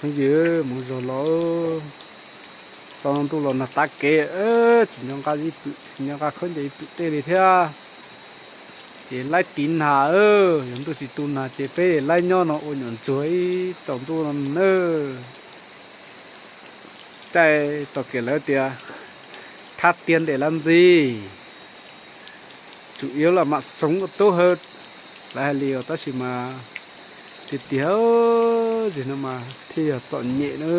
Phooj ywg, mus zog los tau ntuj los nag tab kev, tsis nco nqa ib pwm, tsis nco nqa khaub ncaws ib pwm tej li thiab. Ces laib tiv nag, yog ntuj tsis tu nag ces peb laib nyob no ua nyuam ntsuag ib tsaus ntuj no nawb. Caij tau kev lawv tias thab tiag ntes lab ntxi, tsum yuav los mam xoov ua tub hawb, lawv hais li os, tab sis mas tiag tiag, zim no mas thiaj yog txom nyem na.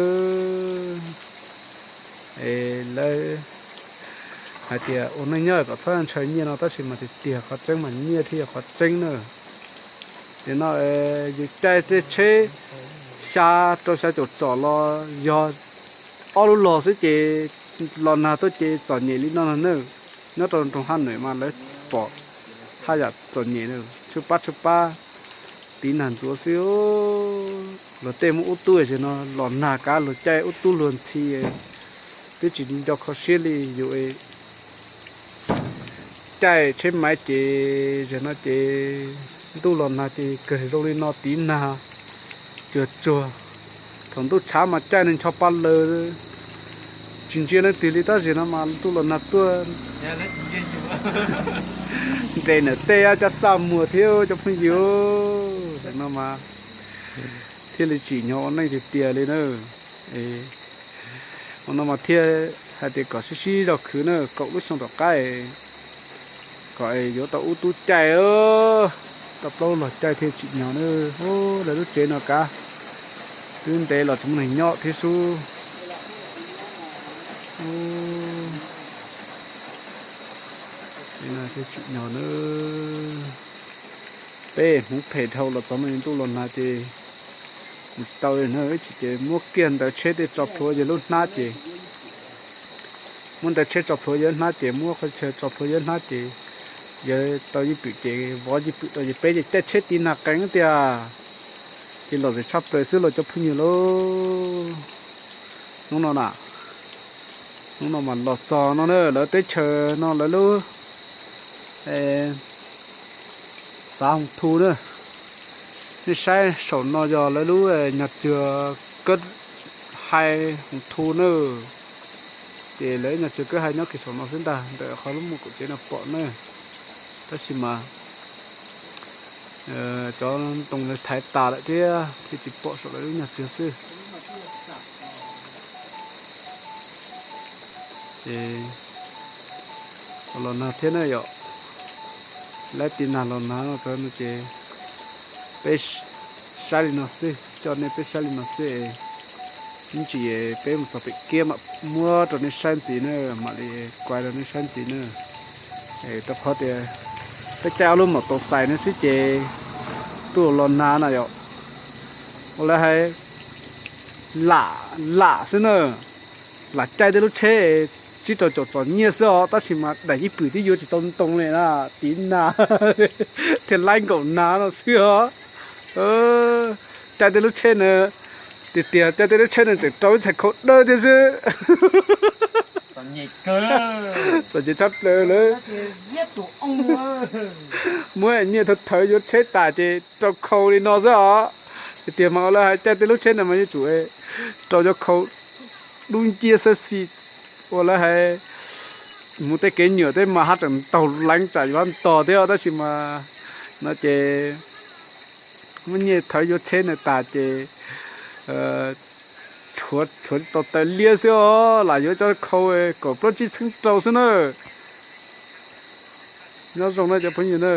Lawv hais tias ua neej nyob kom txhob ntshaw nyiaj no, tab sis mas tiag tiag qhov tseeb mas nyiaj thiaj yog qhov tseeb na. Tiam no yus caij tej tsheb xya rau xya caum tsom los yog ob lub log xwb ces los nag tuaj ces txom nyem li no no na. Nyob rau nroog Haj Nwm mas lawv pom haj yam txom nyem na, tshuaj pab tshuaj pab tiv nag ntxuav xwb. Luag tej muaj ub tub es no los nag kav luag caij ub tub luag ntxhi, twb tsis nco kho siab li yus. Caij tsheb maiv ces zaum no ces ntuj los nag ces kawg zoo li no tiv nag cuag tsuag. Thaum ntuj tshav mas caij neeg ncho pa laws tsis ntsia leej twg li, tab sis no mas ntuj los nag tuaj nres nam tej cov txaj muag thiab cov phooj ywg. Zaum no mas thiaj li tsim nyog ua neej tiag tiag li na. Ua no mas thiaj hais tias kom sib sib zog khwv na, kaum lub xyoo tom qab kom yuav tau ub tub caij, tau plaub los caij thiaj tsim nyog na. Lawv lub tsev no kav twb ntev los tsis muaj neeg nyob thiab xwb. Tsis nyog na. Peb hmoov phem dhau los txog no ntuj los nag ces mus tsis tau li na, ib chim ces muab kiag ntawv tsheb tej tso plhuav yawg lub hnab ces, muab ntawv tsheb tso plhuav yawg hnab ces, muab qhov chaw tso plhuav yawg hnab ces, yawg tau ib pwm ces vov ib pwm rau ces peb ces caij tsheb tiv nag qees tiag. Ces lom zem tshaj plaws xwb los cov phooj ywg lauj. Hnub no na, hnub no mas los txog no na, lawv teb chaws no lawv lub xav Hoos Thu na. Nej saib saum no yog lawv lub nyuag tsuag kawb hais Hoos Thu na. Ces lawv nyuag tsuag kawb hais nyob kiag saum no xwb ntag, ntawm qhov lub muag kaum tsev no pom na. Tab sis mas cov ntoo lawv thaiv tas lawm thiab thiaj tsis pom saum lawv lub nyuag tsuag xwb. Ces los nag thiab na yom, laib tiv nag los nag no txog no ces peb saib li no xwb, coj nej peb saib li no xwb. Ib ntsis peb mus txog pem kiab mam muab rau nej saib ntxiv na, mam li kuaj rau nej saib ntxiv na. Rau qhov tias peb caij ob lub maum taus xais no xwb ces tuaj los nag na yom, ua lawv hais lam lam xwb na. Lam caij tej lub tsheb tsib rau caum tsom nyiaj xwb os, tab sis mas daim ib pwm twb yuav tsis tau ntoo li na, tiv nag thiaj laib nkaum nag no xwb os. Caij tej lub tsheb na, tiag tiag caij tej lub tsheb na tseem rau ib txhais khau dawb thiab xwb. Txom nyem tshaj plaws lawm. Muab nyiaj thawv thawv yuav tsheb tas ces rau khau li no xwb os. Tiag tiag mas ua lawv hais caij tej lub tsheb ntawd mas yuav tsum rau cov khau dub nciab xwb xij. Ua lawv hais mus tej kev nyuam tej mas haj tseem ntaug leev tsam yuav ntog thiab, tab sis mas no ces muab nyiaj thawv yuav tsheb ntawd tas ces tshuav tau taw liab xwb os, lam yuav cov khau kaum plaub tsib txheeb rau xwb na. Nyob zoo na cov phooj ywg na.